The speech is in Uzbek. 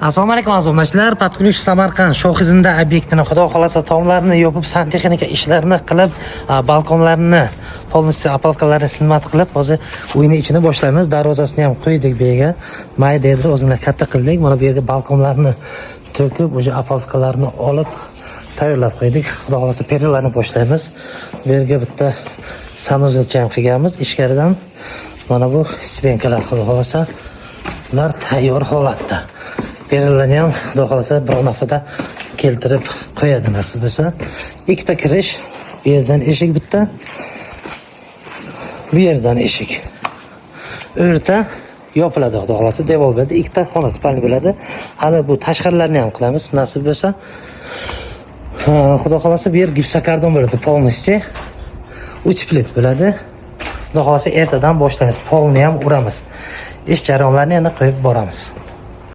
Assalomu alaykum, aziz obunachilar. Под ключ Samarqand Shohizinda obyektini, xudo xohlasa, tomlarni yopib, santexnika ishlarini qilib, balkonlarni полностью, опалубка larni снимать qilib, hozir uyni ichini boshlaymiz. Darvozasini ham qo'ydik bu yerga. Mayda edi, o'zini katta qildik. Mana bu yerga balkonlarni to'kib, уже опалубка larni olib tayyorlab qo'ydik. Xudo xohlasa, перила larni boshlaymiz. Bu yerga bitta санузел cha ham qilganmiz. Ichkaridan mana bu ступенька lar, xudo xohlasa, ular tayyor holatda. Перила larni ham, xudo xohlasa, bir haftada keltirib qo'yadi, nasib bo'lsa. Ikkita kirish, bu yerdan eshik bitta, bu yerdan eshik. O'rta yopiladi, xudo xohlasa, devor bo'ladi, ikkita xona, спальня bo'ladi. Hali bu tashqarilarni ham qilamiz, nasib bo'lsa. Ha, xudo xohlasa, bu yer гипсокартон bo'ladi полностью. Утеплить bo'ladi. Xudo xohlasa, ertadan boshlaymiz. Polni ham uramiz. Ish jarayonlarini yana qo'yib boramiz.